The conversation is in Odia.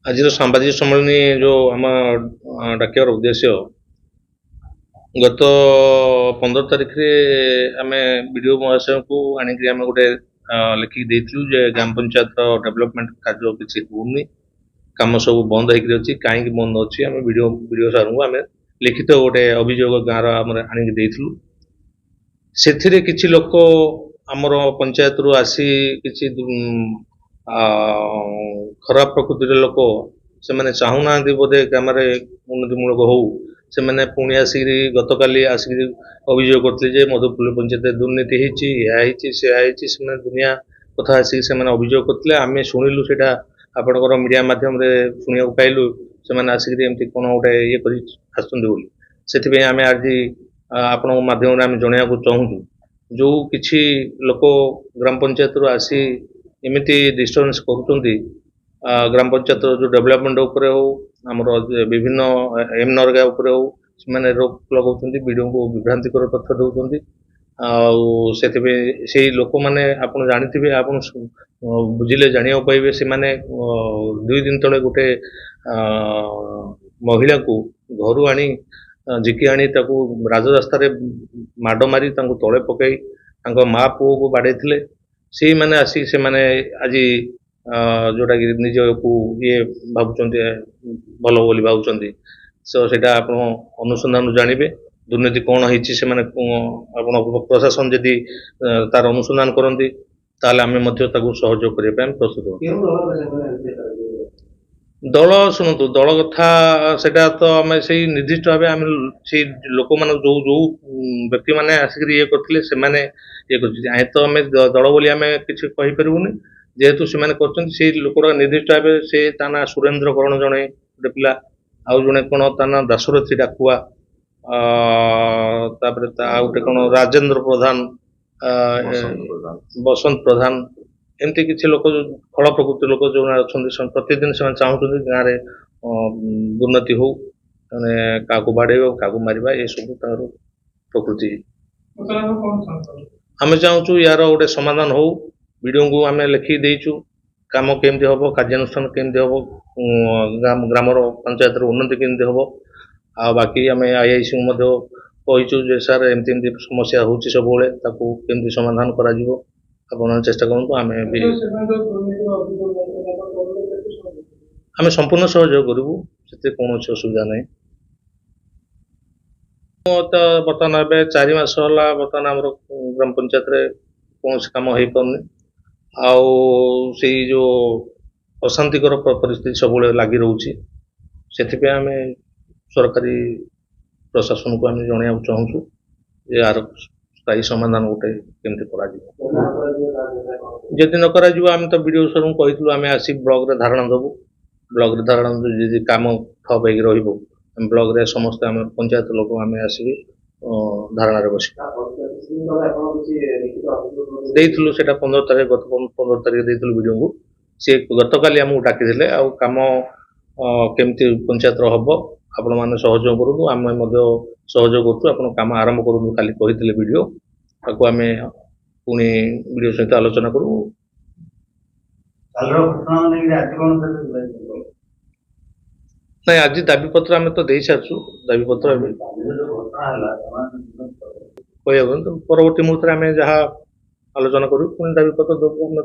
ଆଜିର ସାମ୍ବାଦିକ ସମ୍ମିଳନୀ ଯେଉଁ ଆମ ଡାକିବାର ଉଦ୍ଦେଶ୍ୟ, ଗତ 15 ତାରିଖରେ ଆମେ ବିଡ଼ିଓ ମହାଶୟଙ୍କୁ ଆଣିକି ଆମେ ଗୋଟେ ଲେଖିକି ଦେଇଥିଲୁ ଯେ ଗ୍ରାମ ପଞ୍ଚାୟତର ଡେଭଲପମେଣ୍ଟ କାର୍ଯ୍ୟ କିଛି ହଉନି, କାମ ସବୁ ବନ୍ଦ ହେଇକିରି ଅଛି। କାହିଁକି ବନ୍ଦ ଅଛି, ଆମେ ବିଡ଼ିଓ ସାର୍ଙ୍କୁ ଆମେ ଲିଖିତ ଗୋଟେ ଅଭିଯୋଗ ଗାଁର ଆମର ଆଣିକି ଦେଇଥିଲୁ। ସେଥିରେ କିଛି ଲୋକ ଆମର ପଞ୍ଚାୟତରୁ ଆସି କିଛି ଖରାପ ପ୍ରକୃତିର ଲୋକ, ସେମାନେ ଚାହୁଁନାହାନ୍ତି ବୋଧେ ଗ୍ରାମରେ ଉନ୍ନତିମୂଳକ ହଉ। ସେମାନେ ପୁଣି ଆସିକିରି ଗତକାଲି ଆସିକିରି ଅଭିଯୋଗ କରିଥିଲେ ଯେ ମଧୁପଲ୍ଲୀ ପଞ୍ଚାୟତରେ ଦୁର୍ନୀତି ହେଇଛି, ଏହା ହେଇଛି, ସେୟା ହେଇଛି। ସେମାନେ ଦୁନିଆ କଥା ଆସିକି ସେମାନେ ଅଭିଯୋଗ କରିଥିଲେ। ଆମେ ଶୁଣିଲୁ, ସେଇଟା ଆପଣଙ୍କର ମିଡ଼ିଆ ମାଧ୍ୟମରେ ଶୁଣିବାକୁ ପାଇଲୁ, ସେମାନେ ଆସିକିରି ଏମିତି କ'ଣ ଗୋଟେ ଇଏ କରି ଆସୁଛନ୍ତି ବୋଲି। ସେଥିପାଇଁ ଆମେ ଆଜି ଆପଣଙ୍କ ମାଧ୍ୟମରେ ଆମେ ଜଣାଇବାକୁ ଚାହୁଁଛୁ, ଯେଉଁ କିଛି ଲୋକ ଗ୍ରାମ ପଞ୍ଚାୟତରୁ ଆସି ଏମିତି ଡିଷ୍ଟର୍ବାନ୍ସ କରୁଛନ୍ତି ଗ୍ରାମ ପଞ୍ଚାୟତର ଯେଉଁ ଡେଭଲପମେଣ୍ଟ ଉପରେ ହଉ, ଆମର ଯେ ବିଭିନ୍ନ ଏମ୍ ନରେଗା ଉପରେ ହଉ, ସେମାନେ ରୋକ ଲଗାଉଛନ୍ତି, ବିଡ଼ିଓଙ୍କୁ ବିଭ୍ରାନ୍ତିକର ତଥ୍ୟ ଦେଉଛନ୍ତି। ଆଉ ସେଥିପାଇଁ ସେଇ ଲୋକମାନେ ଆପଣ ଜାଣିଥିବେ, ଆପଣ ବୁଝିଲେ ଜାଣିବାକୁ ପାଇବେ, ସେମାନେ 2 ଦିନ ତଳେ ଗୋଟେ ମହିଳାକୁ ଘରୁ ଆଣି ଝିକି ଆଣି ତାକୁ ରାଜରାସ୍ତାରେ ମାଡ଼ ମାରି ତାଙ୍କୁ ତଳେ ପକାଇ ତାଙ୍କ ମା ପୁଅକୁ ବାଡ଼େଇଥିଲେ। ସେଇମାନେ ଆସି ସେମାନେ ଆଜି ଯୋଉଟାକି ନିଜକୁ ଇଏ ଭାବୁଛନ୍ତି, ଭଲ ବୋଲି ଭାବୁଛନ୍ତି। ତ ସେଇଟା ଆପଣ ଅନୁସନ୍ଧାନରୁ ଜାଣିବେ ଦୁର୍ନୀତି କ'ଣ ହେଇଛି। ସେମାନେ ଆପଣ ପ୍ରଶାସନ ଯଦି ତାର ଅନୁସନ୍ଧାନ କରନ୍ତି, ତାହେଲେ ଆମେ ମଧ୍ୟ ତାକୁ ସହଯୋଗ କରିବା ପାଇଁ ଆମେ ପ୍ରସ୍ତୁତ। କେଉଁ ଦଳରେ ସେମାନେ ଏମିତି କାର୍ଯ୍ୟ ଦଳ, ଶୁଣନ୍ତୁ, ଦଳ କଥା ସେଇଟା ତ ଆମେ ସେଇ ନିର୍ଦ୍ଦିଷ୍ଟ ଭାବେ ଆମେ ସେଇ ଲୋକମାନଙ୍କୁ ଯୋଉ ଯୋଉ ବ୍ୟକ୍ତିମାନେ ଆସିକିରି ଇଏ କରିଥିଲେ, ସେମାନେ ଇଏ କରୁଛନ୍ତି। ଆମେ ତ ଆମେ ଦଳ ବୋଲି ଆମେ କିଛି କହିପାରିବୁନି। ଯେହେତୁ ସେମାନେ କରୁଛନ୍ତି, ସେଇ ଲୋକଟା ନିର୍ଦ୍ଦିଷ୍ଟ ଭାବେ ସେ ତା ନାଁ ସୁରେନ୍ଦ୍ର କରଣ ଜଣେ ଗୋଟେ ପିଲା, ଆଉ ଜଣେ କ'ଣ ତା ନାଁ ଦାଶରଥୀ ଡାକୁଆ, ତାପରେ ତା ଆଉ ଗୋଟେ କ'ଣ ରାଜେନ୍ଦ୍ର ପ୍ରଧାନ, ବସନ୍ତ ପ୍ରଧାନ, ଏମିତି କିଛି ଲୋକ ଯୋଉ ଖଳ ପ୍ରକୃତି ଲୋକ ଯେଉଁମାନେ ଅଛନ୍ତି, ସେମାନେ ପ୍ରତିଦିନ ସେମାନେ ଚାହୁଁଛନ୍ତି ଗାଁରେ ଦୁର୍ନୀତି ହଉ, ମାନେ କାହାକୁ ବାଡ଼େଇବା, କାହାକୁ ମାରିବା, ଏସବୁ ତାଙ୍କର ପ୍ରକୃତି। ବର୍ତ୍ତମାନ ଆପଣ କଣ ଚାହୁଁଛନ୍ତି? ଆମେ ଚାହୁଁଛୁ ୟାର ଗୋଟେ ସମାଧାନ ହଉ। ବିଡ଼ିଓଙ୍କୁ ଆମେ ଲେଖିକି ଦେଇଛୁ, କାମ କେମିତି ହବ, କାର୍ଯ୍ୟାନୁଷ୍ଠାନ କେମିତି ହବ, ଗ୍ରାମର ପଞ୍ଚାୟତର ଉନ୍ନତି କେମିତି ହବ। ଆଉ ବାକି ଆମେ ଆଇଆଇସିଙ୍କୁ ମଧ୍ୟ କହିଛୁ ଯେ ସାର୍, ଏମିତି ଏମିତି ସମସ୍ୟା ହେଉଛି ସବୁବେଳେ, ତାକୁ କେମିତି ସମାଧାନ କରାଯିବ ଆପଣ ଚେଷ୍ଟା କରନ୍ତୁ। ଆମେ ବି ଯୋଉ ସେମାନେ ଯୋଉ ଦୁର୍ନୀତିର ଅଭିଯୋଗ କରୁଛନ୍ତି, ଆପଣ ଦଳରେ କେତେ ସହଯୋଗ କରିବେ? ଆମେ ସମ୍ପୂର୍ଣ୍ଣ ସହଯୋଗ କରିବୁ, ସେଥିରେ କୌଣସି ଅସୁବିଧା ନାହିଁ। ମୁଁ ତ ବର୍ତ୍ତମାନ ଏବେ 4 ମାସ ହେଲା ବର୍ତ୍ତମାନ ଆମର ଗ୍ରାମ ପଞ୍ଚାୟତରେ କୌଣସି କାମ ହେଇପାରୁନି। ଆଉ ସେଇ ଯୋଉ ଅଶାନ୍ତିକର ପରିସ୍ଥିତି ସବୁବେଳେ ଲାଗି ରହୁଛି। ସେଥିପାଇଁ ଆମେ ସରକାରୀ ପ୍ରଶାସନକୁ ଆମେ ଜଣାଇବାକୁ ଚାହୁଁଛୁ ଯେ ଏହାର ସ୍ଥାୟୀ ସମାଧାନ ଗୋଟେ କେମିତି କରାଯିବ। ନ କରାଯିବ ତାହେଲେ କଣ? ଯଦି ନ କରାଯିବ, ଆମେ ତ ବିଡ଼ିଓ ସାର୍ଙ୍କୁ କହିଥିଲୁ, ଆମେ ଆସି ବ୍ଲକରେ ଧାରଣା ଦେବୁ। ବ୍ଲକରେ ଧାରଣା ଦେବୁ, ଯଦି କାମ ଠପ୍ ହେଇକି ରହିବ, ଆମେ ବ୍ଲକରେ ସମସ୍ତେ ଆମେ ପଞ୍ଚାୟତ ଲୋକ ଆମେ ଆସିକି ଧାରଣାରେ ବସିବୁ। ତା କିଛି ଦିନ ତଳେ ଆପଣ କିଛି ଲିଖିତ ଅଭିଯୋଗ ଦେଇଥିଲୁ ସେଇଟା 15 ତାରିଖ, ଗତ 15 ତାରିଖ ଦେଇଥିଲୁ ବିଡ଼ିଓଙ୍କୁ। ସିଏ ଗତକାଲି ଆମକୁ ଡାକିଥିଲେ, ଆଉ କାମ କେମିତି ପଞ୍ଚାୟତର ହବ ଆପଣମାନେ ସହଯୋଗ କରନ୍ତୁ, ଆମେ ମଧ୍ୟ ସହଯୋଗ କରୁଛୁ, ଆପଣ କାମ ଆରମ୍ଭ କରନ୍ତୁ କାଲି କହିଥିଲେ ବିଡ଼ିଓ। ତାକୁ ଆମେ ପୁଣି ବିଡ଼ିଓ ସହିତ ଆଲୋଚନା କରିବୁ। କାଲିର ଘଟଣା ନେଇକି ଆଜି କଣ ନାଇଁ, ଆଜି ଦାବିପତ୍ର ଆମେ ତ ଦେଇ ସାରିଛୁ। ଦାବିପତ୍ର ଏବେ କାଲିର ଯୋଉ ଘଟଣା ହେଲା ସେମାନେ କହିହେବନି ତ, ପରବର୍ତ୍ତୀ ମୁହୂର୍ତ୍ତରେ ଆମେ ଯାହା ଆଲୋଚନା କରିବୁ, ପୁଣି ଦାବିପତ୍ର ଦେବୁ ଆମେ।